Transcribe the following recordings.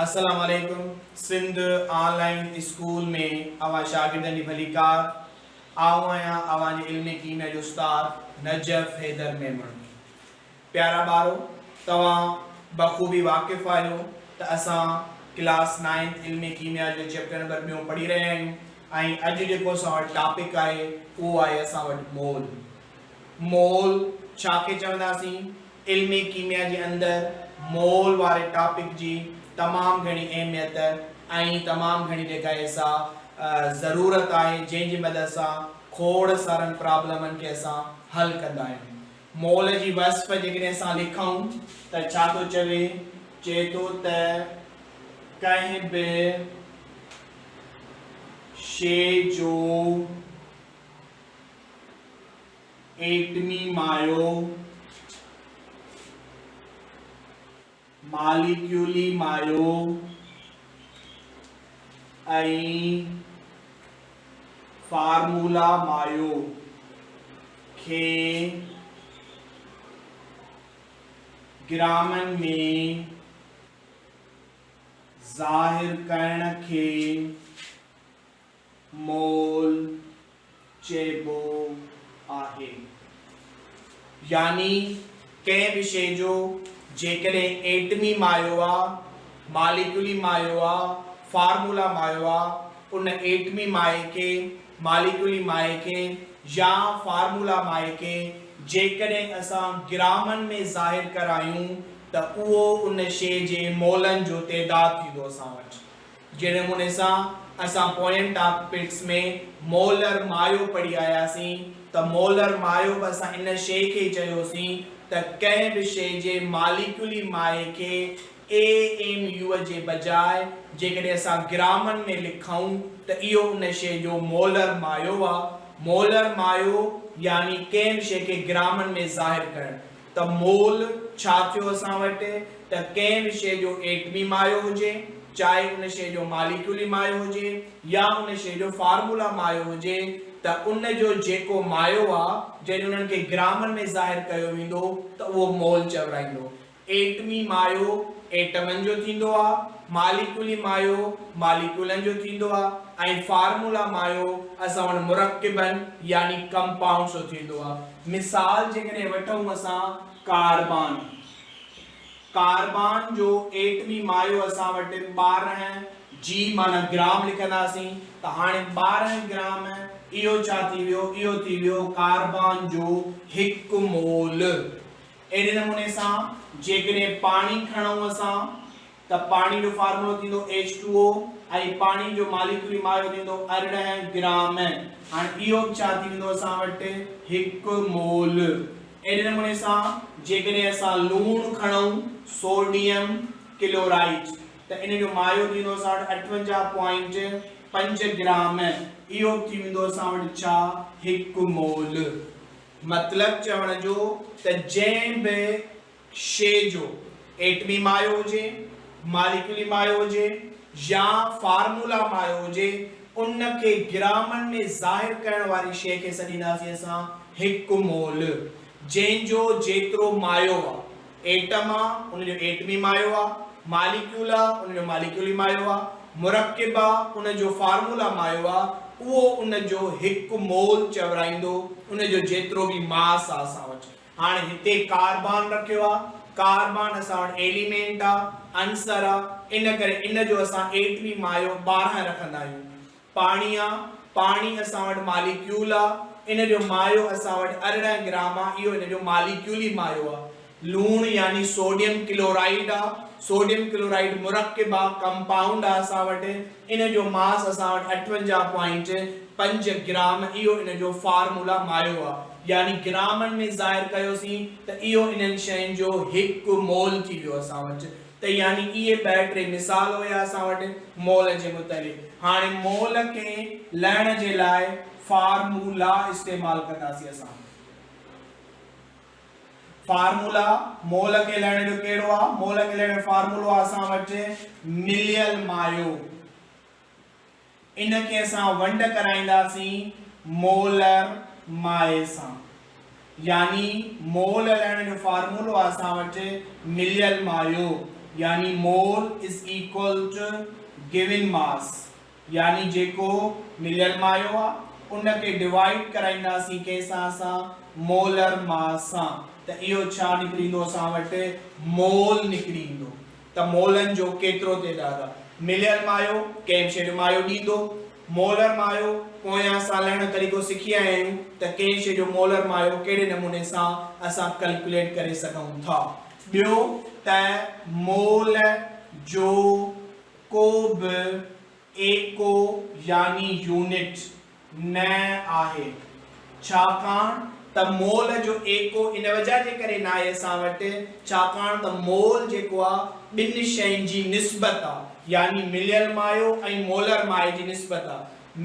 السلام عليڪم سنڌ آن line school ۾ اوهان شاگردن جي ڀليڪار آئون آهيان اوهان جي علمي ڪيميا جو استاد نجف حيدر ميمڻ پيارا ٻارو توهان بخوبي واقف آهيو ته اسان ڪلاس نائنٿ علمي ڪيميا جو چيپٽر نمبر ٻيون پڙهي رهيا آهيون ۽ اڄ جيڪو اسان وٽ ٽاپڪ آهي اهو آهي اسان وٽ مول مول ڇا کي چونداسين علمي ڪيميا جي اندر مول واري ٽاپڪ جي تمام گهڻي اهميت ۽ تمام گهڻي جيڪا آهي سا ضرورت آهي جنهن جي مدد سان کوڙ سارن پرابلمن کي اسان حل ڪندا آهيون. مول جي وصف جيڪڏهن اسان لکون ته ڇا ٿو چوي؟ چئي ٿو ته ڪنهن به شيء جو ايٽمي مايو، ماليڪيولي مايو ۽ فارمولا مايو کي گرامن ۾ ظاهر ڪرڻ کي مول چئبو آهي. يعني ڪنهن به شيء جو جيڪڏهن ايٽمي مايو آ، ماليڪيولي مايو آ، فارمولا مايو آ، ان ايٽمي مايي کي، ماليڪيولي مايي کي يا فارمولا مايي کي جيڪڏهن اسان گرامن ۾ ظاهر ڪرايون ته اهو ان شيء جي مولن جو تعداد ٿيندو اسان وٽ. جهڙي نموني سان اسان پوين ٽاپڪس ۾ مولر مايو پڙهي آياسين ته مولر مايو به اسان ان شيء کي ئي چيوسين ته ڪنهن به شيء جي ماليڪيولي مايي کي اي ايم يو جي بجاء جيڪڏهن اسان گرامن ۾ لکون ته اهو ان شيء جو مولر مايو آ. مولر مايو يعني ڪنهن به شيء کي گرامن ۾ ظاهر ڪرڻ. ته مول ڇا ٿيو اسان وٽ ته ڪنهن به شيء جو ايٽمي مايو هجي، چاهي ان شيء جو ماليڪيولي مايو هجي يا ان شيء جو فارمولا مايو هجي ته ان جو جيڪو مايو آ جڏهن انهن کي گرامن ۾ ظاهر ڪيو ويندو ته اهو مول چورائيندو. ايٽمي مايو ايٽمن جو ٿيندو آ، ماليڪيولي مايو ماليڪيولن جو ٿيندو آ ۽ فارمولا مايو اسان وٽ مرڪبن يعني ڪمپائونڊس جو ٿيندو آ. مثال جيڪڏهن وٺون اسان ڪاربان، ڪاربان جو ايٽمي مايو اسان وٽ 12 جي معنيٰ گرام لکنداسين ته هاڻي 12 گرام اهو ڇا ٿي ويو اهو ٿي ويو ڪاربان جو هڪ مول. اهڙي نموني سان جيڪڏهن پاڻي کڻون اسان ته پاڻي جو فارمولو ٿيندو ايڇ ٽو او ۽ پاڻي جو ماليڪيولي مايو ٿيندو 18 گرام. هاڻي اهو به ڇا ٿي ويندو اسان وٽ هڪ مول. اهڙي نموني سان جيڪڏهن اسان لوڻ کڻون سوڊيم ڪلورائيڊ ته ان جو مايو ٿيندو اسان وٽ اٺونجاهه پوائنٽ پنج گرام. اهو به ٿي ويندو اسان وٽ ڇا هڪ مول. مطلب چوڻ جو ته جنهن به شيء جو ايٽمي مايو هجي، ماليڪيولي مايو هجي يا فارمولا مايو هجي، ان کي گرامن ۾ ظاهر ڪرڻ واري شيء کي سڏينداسين اسان هڪ مول. جنهن جو جيترو مايو آ. ايٽم آ، ان جو ايٽمي مايو آ، ماليڪيول آ، ان جو ماليڪيولي مايو آ، مرڪب آ، ان جو فارمولا مايو آ، اهو ان جو هڪ مول چورائيندو، ان جو جيترو به ماس آ اسان وٽ. هاڻي هتي ڪاربان رکيو آ، ڪاربان اسان وٽ ايليمينٽ آ، عنصر آ، ان ڪري ان جو اسان ايٽمي مايو 12 رکندا آهيون. پاڻي آ، پاڻي اسان وٽ ماليڪيول آ، ان جو مايو اسان وٽ 18 گرام آ، اهو ان جو ماليڪيولي مايو آ. لوڻ يعني سوڊيم ڪلورائيڊ آ، سوڊيم ڪلورائيڊ مرڪب آ، ڪمپائونڊ آ اسان وٽ، ان جو ماس اسان وٽ اٺونجاهه پوائنٽ پنج گرام، اهو ان جو فارمولا مايو آ، يعني گرامن ۾ ظاهر ڪيوسين ته اهو انهن شين جو هڪ مول ٿي ويو اسان وٽ. ته يعني اهي ٻه ٽي مثال هيا اسان وٽ مول جي متعلق. هاڻي مول کي لهڻ جي لاء فارمولا استعمال ڪنداسين اسان. فارمولا مول کي لهڻ جو ڪهڙو آ؟ مول کي لهڻ جو فارمولو آ اسان وٽ مليل مايو. ان کي اسان ونڊ ڪرائينداسين مولر مائي سان. يعني مول لهڻ جو فارمولو آهي اسان وٽ مليل مايو. يعني mole is equal to given mass يعني جيڪو مليل مايو آ ان کي ڊوائيڊ ڪرائينداسين ڪنهن سان اسان مولر ماس سان ته اهو ڇا نڪري ايندو اسان وٽ مول نڪري ايندو ته مولن جو ڪيترو تعداد آ مليل مايو ڪنهن به شيء جو مايو ڏيندو مولر مايو پويان اسان لهڻ جو طريقو سکي آيا آهيون ته ڪنهن شيء جو مولر مايو ڪهڙي نموني سان اسان ڪلڪوليٽ ڪري سگهون ٿا ٻيو ته مول جو ڪو به ايڪو يعني يونٽ نه آهي، ڇاڪاڻ ته مول جو ايڪو ان وجه جي ڪري ناهي اسان وٽ ڇاڪاڻ ته مول جيڪو آ ٻن شين جي نسبت آ يعني مليل مايو ۽ مولر مائي جي نسبت آ.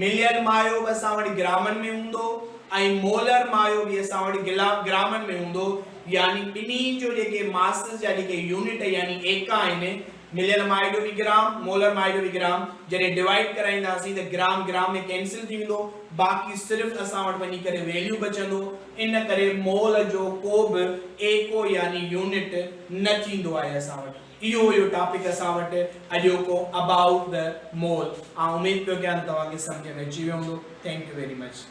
مليل مايو به اسان وٽ گرامن ۾ هوندو ۽ مولر مايو به اسان وٽ گرامن ۾ هوندو يعني ٻنهي جو جيڪي ماسز جا جيڪي يونٽ يعني ايڪا آهن مليل مائي جو به گرام مولر مائي جو به گرام جڏهن ڊوائيڊ ڪرائينداسين ته گرام گرام ۾ ڪينسل ٿي ويندو باقي صرف اسان وٽ وڃي ڪري ويليو بچندو ان ڪري مول جو ڪو به ايڪو يعني يونٽ نه ٿيندو آهي اسان وٽ. اهو هيو ٽاپڪ اسان وٽ اڄوڪو ابائوٽ the مول. آئون اميد پيو ڪيان ته توهان کي سمجهه ۾ اچي ويو هوندو. Thank you very much.